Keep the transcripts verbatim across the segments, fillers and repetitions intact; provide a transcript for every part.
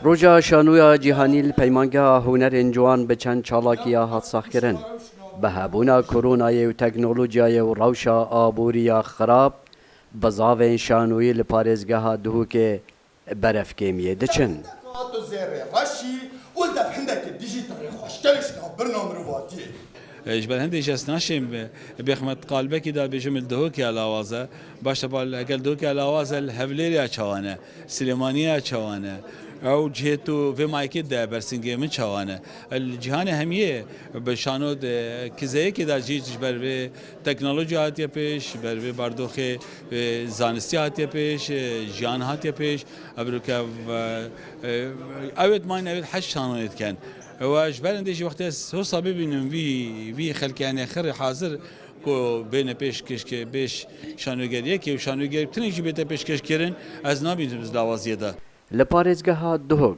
Roja Şanoya Cîhanî li Peymangeha Hunerên Ciwan bi çend çalakiya hat saxkirin. Bi hebûna koronayê û teknolojiyayê û rewşa aboriya xirab, bizavên şanoyî li parêzgeha Duhokê berevkêmiyê diçin. Hato zêrê reşî û li dev hindekî dijî terê xweşkelê ji navbirina mirovatiyê. E, ji ber hindê jî ez naşêm, e, bêxme di qalbekî de bêjim li Duhokê ya lawaz e. Baş e, bal eger Duhokê ya lawaz e, li Hevlêrê ya çawa ne, Silêmaniyê ya çawa ne? Ew cihê tu vê mayekê de bersingê min çawa ne? Li cîhanê hemiyê bi şano de kizeyekê de jî ji ber vê teknolojî hatiye pêş, ji ber vê bardoxê, e, zanistî hatiye pêş, e, jiyan hatiye pêş. Evroke, e, e, ewêt mayne ewêt heş şanoyê dikin. Ewa ji ber hindê jî wextê ez hosa bibînim vî, vî xelkê hene xirê hazir ku bêne pêşkêşkê bêş şanogeriyekê û şanogerî bi tinê jî bête pêşkêşkirin, ez nabînim bi lawaziyê de. Li parêzgeha Duhok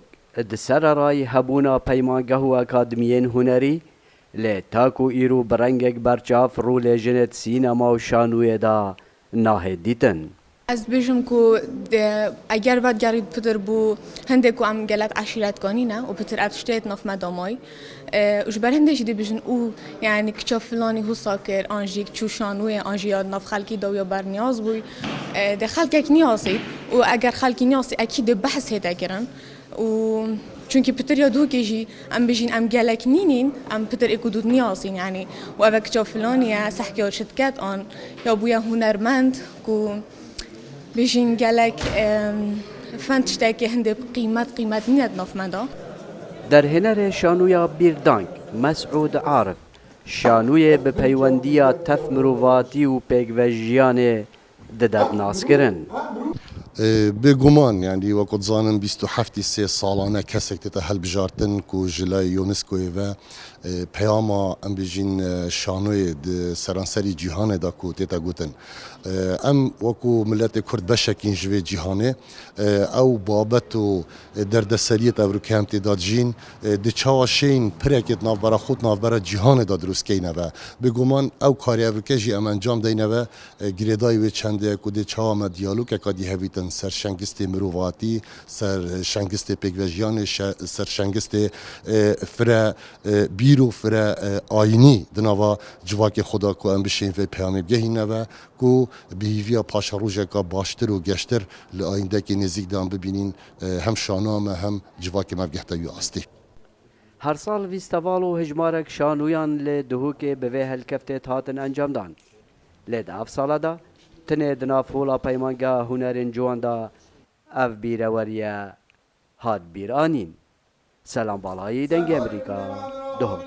di sererayî hebûna peymangeh û akademiyên hunerî, lê ta ku îro bi rengek berçav rolê jinê di sînema û şanoyê de nahê dîtin. Ez dibêjim ku de, eger vedigerî pitir bû hindê ku em gelek eşîretkanî ne û pitir ev tiştê di nav me de mayî. E, û ji ber hindê jî dibêjin û, yani, kiça filanî husa kir, an jî çû şanoyê, an jî ya di nav xelkî de û ya berniyaz bûy. E, de xelkek niyasît û eger xelkî niyasî, ekî de behs hête kirin. Û çunkî pitir ya Duhokê jî em bijîn, em gelek nînîn, em pitir ê ku dût niyasîn, yani, û eve kiça filanî ye, sehkê ya çi diket an, ya bûye hunermend ku bijîn gelek, em, fen tiştekê hindê qîmet, qîmet nîne di nav me de. Derhênerê şanoya Bîrdang, Mesûd Arif, şanoyê bi peywendiya tev mirovatî û pêkvejiyanê dide naskirin. E, bêguman, yani, wekî dizanin, bîst û heftî sê salane kesek tête hilbijartin ku ji lay UNESCOyê ve, e, peyama, em bijîn, e, şanoyê di seranserî cîhanê de ku tête gotin. E, em wekî miletê Kurd beşekîn ji vê cîhanê, e, ew babet û, e, derdeseriyê tevroke em tê de dijîn, e, di çawa şên pirekê di navbera xwe, di navbera cîhanê de dirust keyne ve. Bêguman ew karê evroke jî em encam deyne ve, e, girêdayî wê çendê ye ku dê çawa me diyalogeka dî hevîtin ser şengistê mirovatî, ser şengistê pêkvejiyanê, şe-, ser şengistê, e, fire, e, bîr û fire, e, ayînî di nava civakê xwe de ku em bişên vê peyamê bigehîne ve ku bi hêviya paşerojeka baştir û geştir li ayîndekê nêzîk de em bibînîn, e, hem şanoya me hem civakê me bigehte wî astî. Her sal fîsteval û hijmarek şanoyan li Duhokê bi vê helkeftê dihatin encamdan. Lê di ev sala de tenê di nav Hola Peymangeha Hunerên Ciwan de ev bîreweriye hat bîranîn. Selam Balayî, Dengê Amerîka, Duhok.